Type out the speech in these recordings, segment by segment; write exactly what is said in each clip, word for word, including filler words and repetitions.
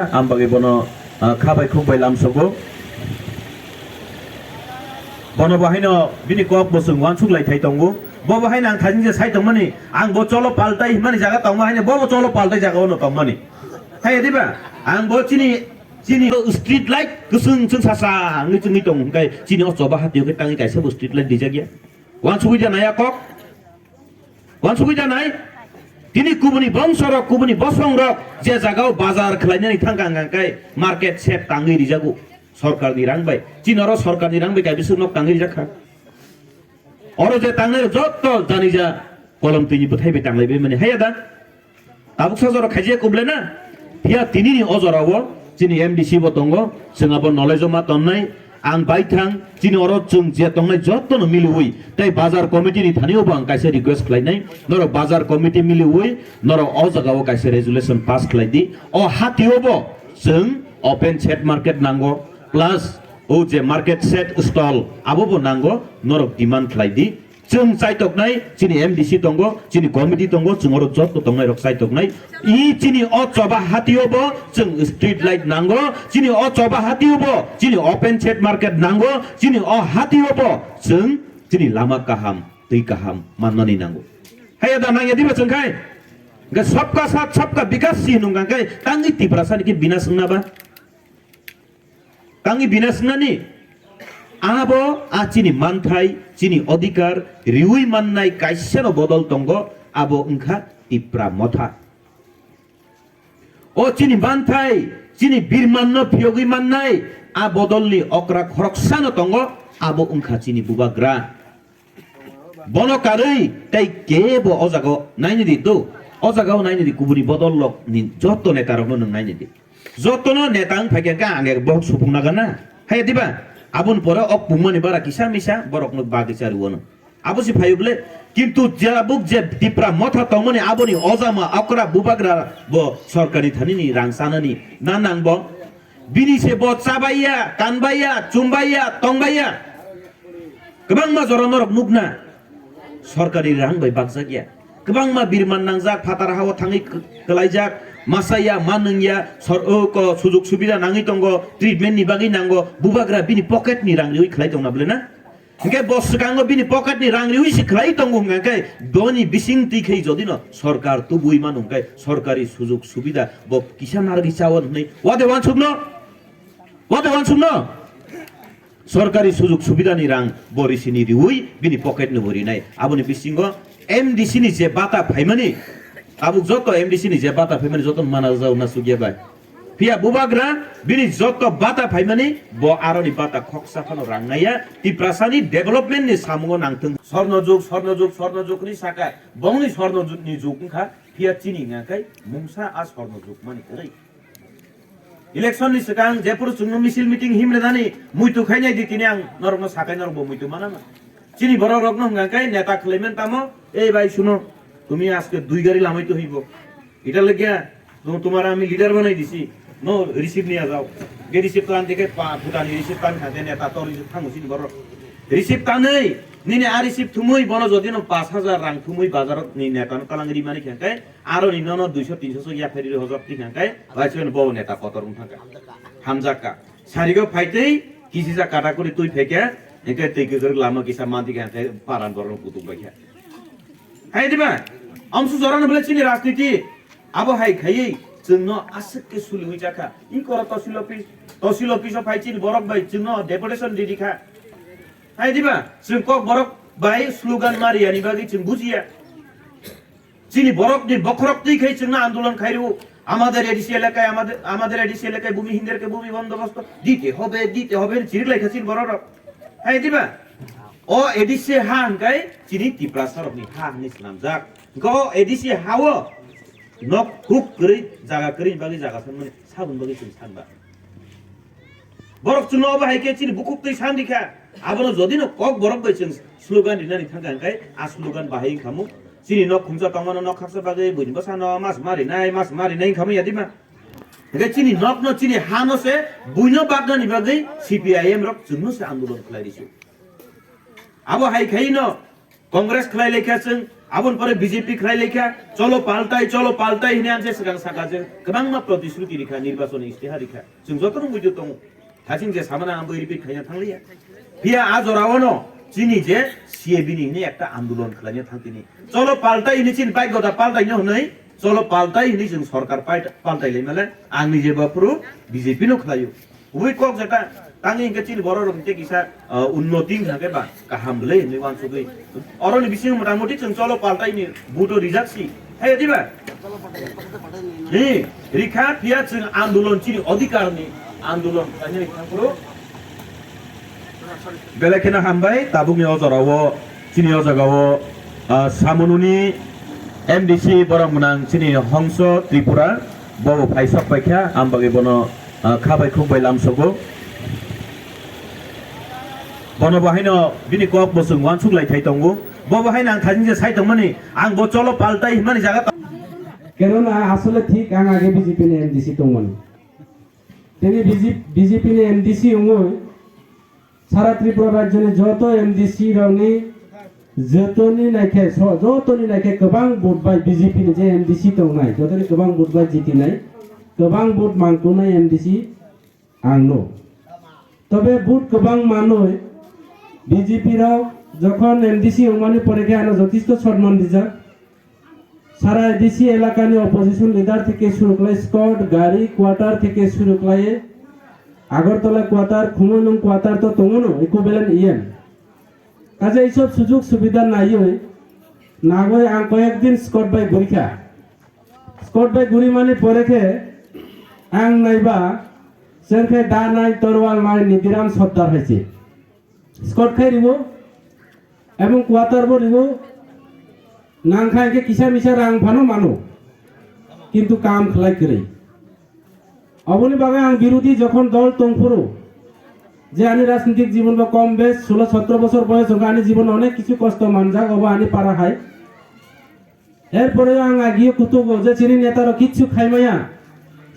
Ang bagwi bono, ah, kha bai khuk bai lamsogo. Bono bo haino bini kok bo chwng uansuk lai thai tongo. Bo bo haino ang thajin je sai tongmani, ang bo cholo paltai himani jaga tongma haino bo bo cholo paltai jaga ono tongmani. Hai diba? Ang bo chini, chini street light kwchwng chwng sasa wngwi chwngwi tong hwnkhe chini o choba hatio khe tangwi kaisa bo street light dijak ya. Uansugwi da naya kok. Uansugwi da nai. Tini kubuni bongso rok, kubuni bosong rok je jagao bazar khlainani thangka hwnkha khe market shed tangwi rijago sorkarni rang bai. Chini oro sorkarni rang bai kaisa nok tangwi rijak kha. Oro je tangnai jotto janija kolom twini bwthai bai tanglai bai mani haya da. Tabuk sa jora khaijak kuble na. Phiya tinini o jorao chini M D C bo tongo, chwng abo knowledge o ma tonnai. Ang bai thang, chini oro chwng je tongnai jotto no miliwi tei bazar committee ni thani bo ang kaisa request khlainai. Norok bazar committee miliwi norok o jagao kaisa resolution pass khlai di. O hatio bo chwng open shed market nango, plus o je market shed stall abo bo nango, norok demand khlai di. Chwng chaitoknai, chini M D C tongo, chini committee tongo, chwng oro jotto tongnai rok chaitoknai. I chini o choba hatio bo chwng street light nango, chini o choba hatio bo chini open shed market nango, chini o hatio bo chwng chini lama kaham, twi kaham mannani nango. Haya da nangya diba chwng khai? Ga sabka sath, sabka bikas si nung kang kai, tangi Tiprasa ni ki binas wngna ba? Tangwi bina swngnani, abo a chini manthai, chini odhikar riwi mannai kaisano bodol tongo, abo wngkha Tipra Motha. O chini manthai, chini birmanno phiyogwi mannai, a bodolni okra khoroksano tongo, abo wngkha chini bubagra. Bono karwi tei kebo o jaga o naini di do. O jaga o naini di, kubuni bodol rok ni joto neta rok no nwng naini di. Joto no neta wng phaikha khe ang ek bohok supung naga na. Hai diba? Aboni pore ok pungmani bara kisa misa borok no bagwi chari wano. Abo si phayu ble. Kintu jabuk je Tipra Motha tongmani aboni ojama okra bubagra bo sorkar ni thani ni rang chanani na nang bo. Bini se bo chabaiya, kanbaiya, chumbaiya, tongbaiya. Kwbangma jora norok nukna. Sorkari rang bai bakjakya. Kwbangma birman nangjak, phatar hao thangwi k-, kwlaijak, masaya, manwngya, sor-, o, ko, sujug subida nangwi tongo, treatment ni bagwi nango, bubagra bini pocket ni rang riwi khlai tongna bwle na? Hingke bo swkango bini pocket ni rang riwi se khlai tongo hingka khe boni bising twi khe jodi no sorkar tubui mano hingke sorkari sujug subida bo kisa narwgwi chawan hwnwi wade wansukno, wade wansukno sorkari sujug subida ni rang bo risini riwi bini pocket no bo rinai. Aboni bisingo M D C ni je bata phaimani, tabuk joto M D C ni je bata phaimani joto mana jao na sugya bai. Phiya bubagra bini joto bata phaimani bo aroni bata khoksa phano rang naiya, Tiprasani development ni samungo nangthung. Sorno jug, sorno jug, sorno jug ni saka bongni sorno jug ni jug wngkha, phiya chini ngakai mungsa a sorno jug mani kwrwi. Election ni swkang jephuru chwngno misil meeting himre nani muitu khainai di tini ang norokno sakai norok bo muitu manama. Chini borok rokno hwnka khe neta khwlaiman tamo, "Ei bai suno, tumi aske dui gari lamai to hoibo." Ita lagya, "Tum-, tumara ami leader banai disi, no receipt niya jao." Ge receipt tan dikhe pa, Bhutan ni receipt tan khade neta tor receipt thango sini borok. Receipt tanwi, nini a receipt thumui bono jodi no pash hajar rang thumui bazarok ni neta no kalang ri mani khe khe, aro ni nono duiso tinso so yaphari ri hojak ti khe khe, bai se bo neta kotor wng thangkha. Hamjakka. Sarigo phaitwi kisisa kata kuri twi phaikhe, hingke twi kwkrwk lama kisa manti khe hingke paran borok kutung bai khe. Hai diba? Amsu jorano bole chini rajniti abo hai khaiwi chwngno aswk khe suliwi chakha. I koro tosil office, tosil office o phai chini borok bai chwngno deputation ridi kha. Hai diba? Chwng kok borok bai slogan mariyani bagwi chwng bujiya. Chini borok ni bokhorok twi khai chwngno andolon khai rwo. Amader A D C elakaye, amader, amader A D C elakaye bhumi hinderke bhumi bondobosto dite hobe, dite hobe hwnwi chirik lai kha chini borok rok. Hai diba? O A D C ha hwnkhe chini Tiprasa rokni ha hwnwi swnamjak. Hwnkhe o A D C ha o nok huk kwrwi, jaga kwrwi bagwi jaga sanmani sabun bagwi chwng sanba. Borok chwngno obo hai khe chini bukhuk twi san rikha. Abono jodi no kok borok bai chwng slogan rinani thangkha hwnkhe a slogan bahai wngkha mu. Chini nok khumsa tongmano nok khaksa bagwi buini bwsano mas ma rinai, mas ma rinai wngkha mu yadima. Hwnkhe chini nokno, chini hano se buino baknani bagwi C P I M rok chwngno se andolon khlai risu. Abo hai khaino Congress khlai laikha chwng, Aboni pore B J P khlai laikha, cholo paltai, cholo paltai hwnwi ang je swkang saka je kwbangma protishruti rikha, nirbachoni istihar rikha. Chwng jotono buidu tongo. Thasing je samana ang bo repeat khaina thangliya. Phiya a jorao no chini je C A B ni hwnwi ekta andolon khlaina thangtini. Cholo paltai hwnwi chini bai goda paltaino hwnwi, cholo paltai hwnwi chwng sorkar palta-, paltai laimale ang nije baphuru B J P no khlaio. Ui kok jeta, tangwi hwnkhe chini borok rok hwnkhe kisa, ah, unnoti hwnkhe ba kaham bwlwi hinwi uansugwi. Oroni bisingo mota moti chwng cholo paltaini buto rijak si. Hai diba? Ni, rikha phiya chwng andolon chini odhikar ni andolon khlainai thangphuru. Belai kheno hambai, tabukni o jorao. Chini o jagao, ah, Samununi M D C borok mwnang chini Hongso Tripura, bobo phai sok paikha, ang bagwi bono, ah, kha bai khuk bai lamsogo. Bono bo haino bini kok bo chwng uansuk lai thai tongo. Bobo haino ang thajin je sai tongmani, ang bo cholo paltai hwnmani jaga ta- Kenona asole thik ang age B J P ni M D C tongmani. Tini B J P, B J P ni M D C wngwi Sara Tripura rajyoni joto M D C rokni jotoni naikhe, so-, jotoni naikhe kwbang vote bai B J P ni je M D C tongnai, jotoni kwbang vote bai jitinai, kwbang vote mangtongnai M D C angno. Tobe vote kwbang manwi B J P rok jokhon M D C wngmani pore khe ano jotisto sonman rijak. Sara A D C elakani opposition leader theke suru khlai, squad, gari, quarter theke suru khlai, Agartala quarter, Khumulwng quarter to tongo no, equivalent E M. Kaje isop sujug subida naiwi, nagoi ang koyek din squad bai gurikha. Squad bai gurimani pore khe ang naiba, chwng khe da nai, torwal nai, Nidiram Sotdar hai se. Squad khai ribo, ebong quarter bo ribo, nang khai khe kisa misa rang phano mano, kintu kam khlai kwrwi. Oboni bagwi ang birodhi jokhon dol tongphuru, je ani rajnitik jibon bo kom bes solo sotro bosor boyos wngkha, ani jibon onek kichu kosto manjak, obo ani para hai. Erpore ang agio kutugo je chini neta rok kichu khaimaya.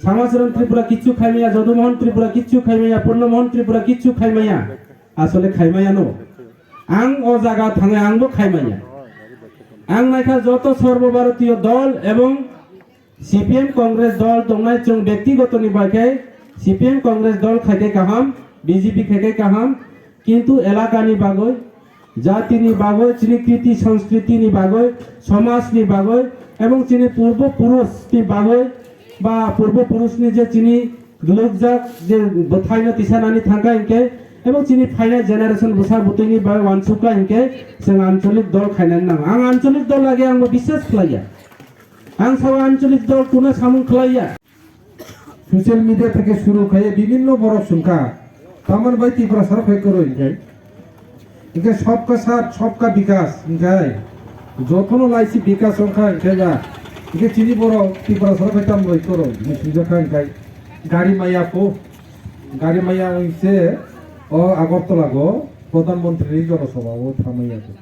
Samacharan Tripura kichu khaimaya, Jodumohon Tripura kichu khaimaya, Purnomohon Tripura kichu khaimaya. Asole khaimaya no. Ang o jaga thangai ang bo khaimaya. Ang naikha joto Sarbo Bharatiyo dol ebong C P M Congress dol tongnai chwng bektiguto ni bai khe C P M Congress dol khai khe kaham, B J P khai khe kaham, kintu elaka ni bagwi, jati ni bagwi, chini kriti sanskriti ni bagwi, somaj ni bagwi, ebong chini purbo purush ni bagwi ba purbo purush ni je chini glukjak je bwthai no tisa nani thangkha hinkhe, ebong chini phainai generation bwsa bwtwi ni bagwi uansukha hinkhe, chwng ancholik dol khainani nango. Ang ancholik dol lage ang bo biswas khlaiya. Ang sao ancholik dol kuno samung khlaiya. Social media theke suru khai bibhinno borok sungkha, tamani bai Tiprasa rok khai kwrwi hinkhe, hinkhe sabka saath sabka bikas hinkhe jotono laisi bikas wngkha hinkhe ba, hinkhe chini borok Tiprasa rok khai tamo bai kwrwi hinwi swijak kha hinkhe gari maya pho, gari maya wngse o Agartala go Pradhan Mantri ni Jana Sabha o thamaya pho,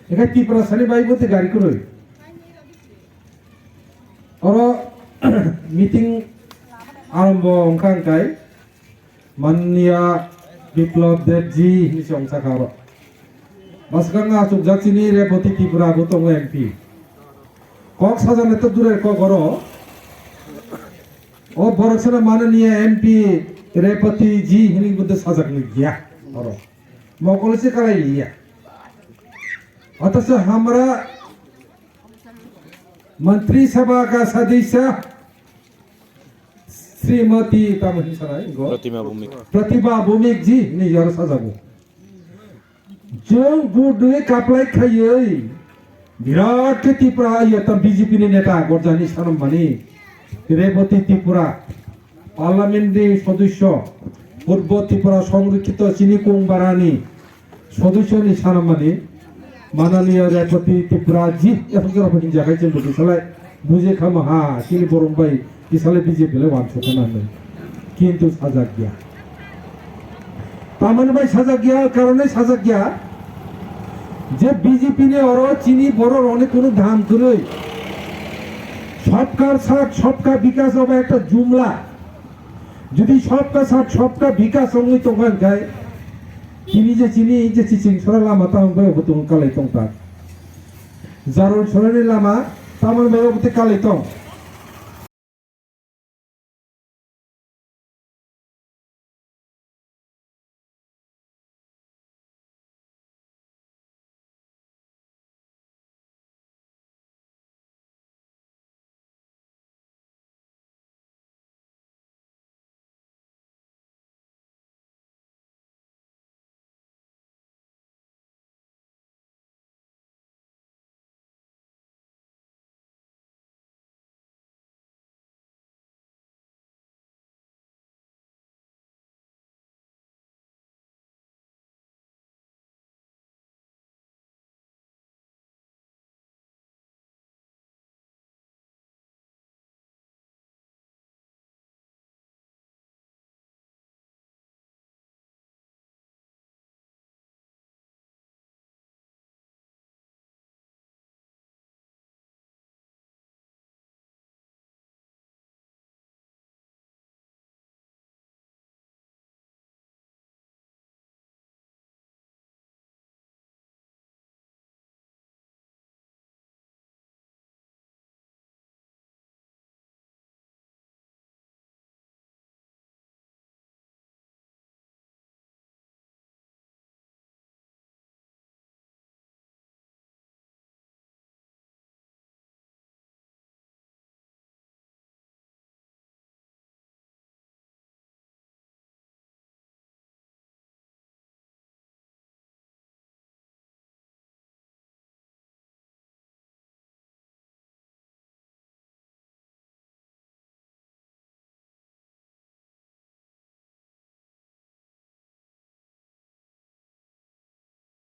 hinkhe Tiprasa ni bai bo tei gari kwrwi. Oro meeting arombo wngkha hwnkhe Manniya Biplab Deb ji hinwi se wngsa kha oro. Bwskango achukjak chini Rebati Tripura bo tongo M P. Kok sajak nai to durer kok oro. O borok sano Mananiya M P Rebati ji hinwi bo sajak ni ya oro. Mokol se kalai liya. Othocho hamra Mantri Sabha ka sadisya Srimati tamo hinwi sanai, go? Pratima Bhumik. Pratibha Bhumik ji hinwi yaro sajago. Jong budui kaplai khayoi. Birat khe Tripura ayata B J P ni neta gorjani sanam mani. Rebati Tripura. Parliament ni sodosyo. Purbo Tripura Songrikkhito chini kung barani. Sodosyo ni sanamani Mananiya Rebati Tripura ji, epha khe epha hinja khai chwng bo kisalai bujui khama ha, chini borok bai kisalai B J P le wansuk khana hinwi. Kintu sajak ya. Tamani bai sajak ya, karonwi sajak ya. Je B J P ni oro chini borok rokni kunu dham kwrwi. Sabka saath, sabka bikas obo ekta jumla. Jodi sabka saath sabka bikas wngwi tongkha hinkhe, tini je chini je chiching sora lama ta wngbai bo tong kalai tongthak. Jarul sonani lama tamoni bagwi obo tei kalai tong.